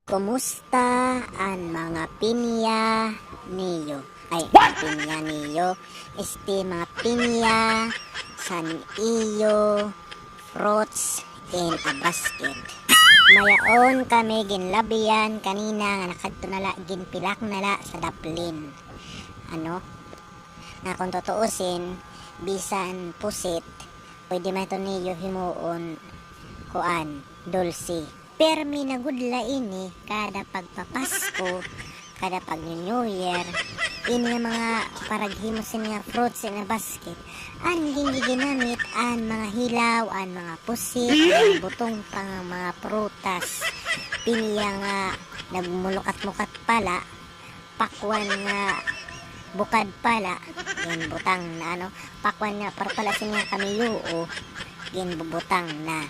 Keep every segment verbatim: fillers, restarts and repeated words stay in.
Kumusta an mga pinya niyo? Ay, mga pinya niyo. Este, mga pinya san iyo fruits in a basket. Mayaon kami ginlabihan kanina nga nakadto na la, ginpilak na la sa daplin. Ano? Nga kung tutuusin, bisan pusit, pwede man ito niyo himuon, kuan, dulce. Permi na gud la ini, kada pagpapasko, kada pag New Year, ini nga mga paraghimo sini nga fruits in a basket. An gingiginamit, an mga hilaw, an mga pusit, an butong pa nga mga prutas. Pinya nga nagmulukat-mukat pa la, pakwan nga bukad pa la, ginbutang na, ano, pakwan nga para pa la sini nga kamiyuo, ginbubutang na,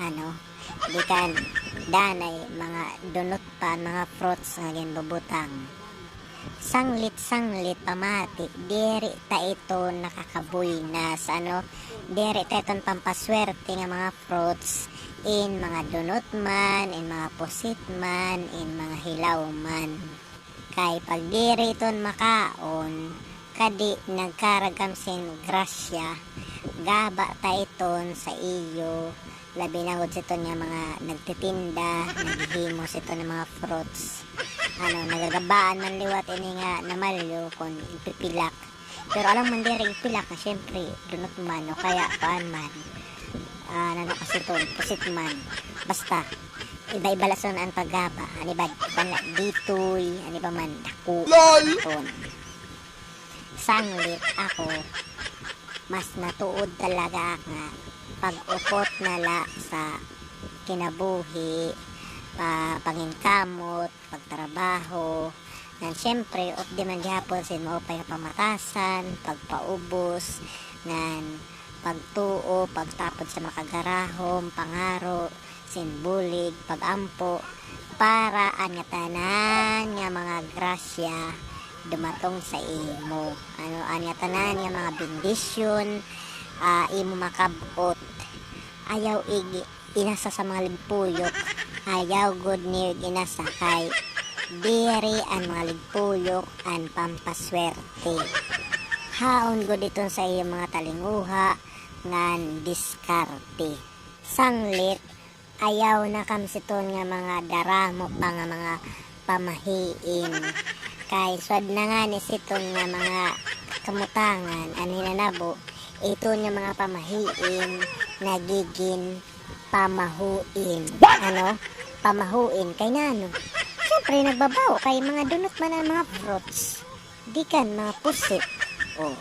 ano, di kan danay mga dunot pa, mga fruits nga ginbubutang. Sanglit-sanglit pamati, diri ta ito nakakabuy na sa, ano, diri ta iton pampaswerte nga mga fruits, in mga dunot man, in mga pusit man, in mga hilaw man. Kay pag diri iton makaon, kadi nagkarag kam sin grasya, gaba ta iton sa iyo, labi na gud siton nga mga nagtitinda, naghihimo siton nga mga fruits. Ano, nagagabaan man liwat ini nga namalyo kon ipipilak. Pero alang man diri ipilak nga, siyempre, dunot man o kaya kuan man. Ah, nano kasi ton, pusit man. Basta, iba-iba la son an paggaba. An iba, kuan la, ditoy, an iba man, dako. Lol! Ton. Sanglit ako, mas natuod talaga nga pag-ukot na la sa kinabuhi, pa-, pangingkamot, pagtrabaho, ngan siyempre, updi man gihapon sin maupay nga pamatasan, pagpaubos, ngan pagtuo, pagtapod sa makagarahom, pangaro, sin bulig, pag-ampo, para an ngatanan nga mga grasya dumaton sa imo. Ano, an ngatanan nga mga bendisyon, ah, imo makab-ot. Ayaw ig- inasa sa mga ligpuyok. Ayaw gud niyo inasa kay diri an mga ligpuyok an pampaswerte. Haon gud iton sa iyo mga talinguha ngan diskarte. Sanglit, ayaw na kam siton nga mga daramo pa nga mga pamahiin. Kay suwad na ngani siton nga mga kamutangan an hinanabo, iton nga mga pamahiin nagigin pamahuin. Ano? Pamahuin. Kay nano? Siyempre, nagbabaho kay mga dunot man an mga fruits. Di kan mga pusit. O.